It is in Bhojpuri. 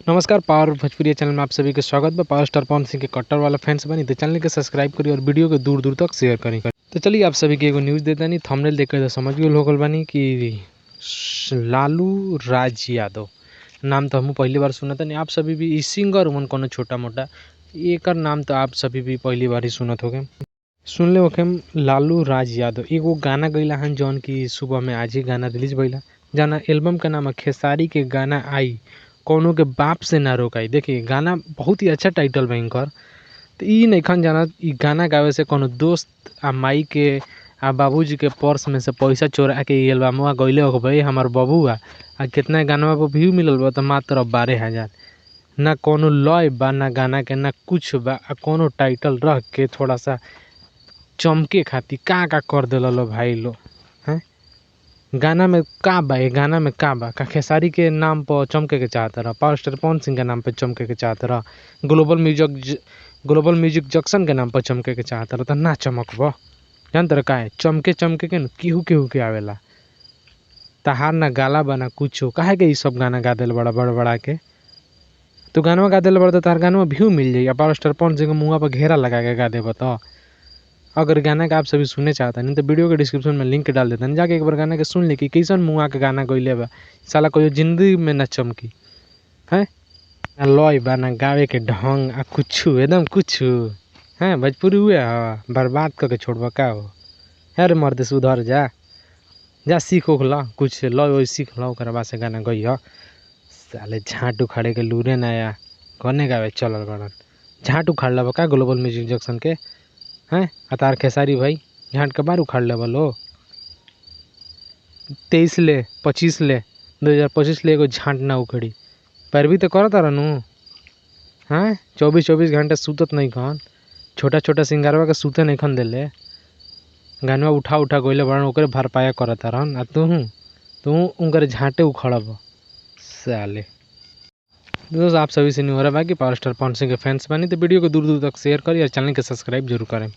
नमस्कार, पावर भोजपुरी चैनल में आप सभी के स्वागत बा। पावर स्टार पवन सिंह के कट्टर वाला फैंस बनी तो चैनल के सब्सक्राइब करी और वीडियो के दूर दूर तक शेयर करी। तो चलिए आप सभी के एगो न्यूज़ देता नहीं, थंबनेल देख के तो समझ गए होगल बानी कि लालू राज यादव नाम तो हमू पहली बार सुनत नहीं। आप सभी भी ई सिंगर मन कोनो छोटा मोटा एकर नाम तो आप सभी भी पहली बार ही सुनत होगे, सुनले होखे। लालू राज यादव एगो गाना गईला हन जौन की सुबह में आज ही गाना रिलीज भइला, जाना एल्बम का नाम है खेसारी के गाना आई कोनो के बाप से ना रोकाई। देखिए गाना बहुत ही अच्छा टाइटल बा इनकर। तो ई नइखन जाना ई गाना गावे से कोनो दोस्त आ माई के आ बाबूजी के पर्स में से पैसा चोरा के एल्बमवा गइले होखबे हमार बबुआ। आ कितना गाना पर व्यू मिलल बा तो मात्र 12,000। ना कोनो लय बा, ना गाना के, ना कुछ बा। आ कोनो टाइटल रख के थोड़ा सा चमके खातिर का का कर देला लो भाई लो। हैं गाना में का बा, ये गाना में का बा? का खेसारी के नाम पर चमके के चाहत रह, पावर स्टार पवन सिंह के नाम पर चमके के चाहत रह, ग्लोबल म्यूजिक जंक्शन के नाम पर चमके के चाहत रह, त ना चमकब। जानत रह काहे चमके चमके के न केहू केहू के आवेला। तहार ना गाला बा ना कुछो, काहे के ई सब गाना गा देल बड़ा बड़ बड़ा के। तू गानवा गा देल बड़ा त तार गानवा व्यू मिल जाई। पावर स्टार पवन सिंह के मुँहवा पर घेरा लगा के गा देब त। अगर गाना के आप सभी सुने चाहता नहीं तो वीडियो के डिस्क्रिप्शन में लिंक डाल देता, जाके एक बार गाना के सुन ली कि कैसन मुआ के गाना गइले बा। साला कोई जिंदगी में ना चमकी है, ना लय बा, ना गावे के ढंग आ कुछ एकदम कुछ हैं। भोजपुरी हुए हा बर्बाद करके छोड़बा का हो। अरे मर्द सुधर जा, जा सीख उख ला, कुछ लय वय सीख ला, ओकरा बाद से गाना गइह। साले झाँट उखाड़े के लूरे नया कने गावे चलल बड़न। झाँट उखाड़ लेबा का ग्लोबल म्यूजिक जंक्शन के? हैं अतार खेसारी भाई झाँट के बार उखाड़ लेबा लो। 23 ले 25 ले 2025 ले एगो झाँट ना उखड़ी। पैरवी तो करत रहनु हैं, 24-24 घंटा सुतत नहीं खन, छोटा छोटा सिंगारवा के सुते नहीं खन देले। गानवा उठा उठा गइले बड़न, ओकरे भरपाया करत रहन। आ तू उनकर झाँटे उखड़ब साले। दोस्तों आप सभी से नहीं हो रहा है कि पावर स्टार पवन सिंह के फैंस बनी तो वीडियो को दूर दूर तक शेयर करें और चैनल के सब्सक्राइब जरूर करें।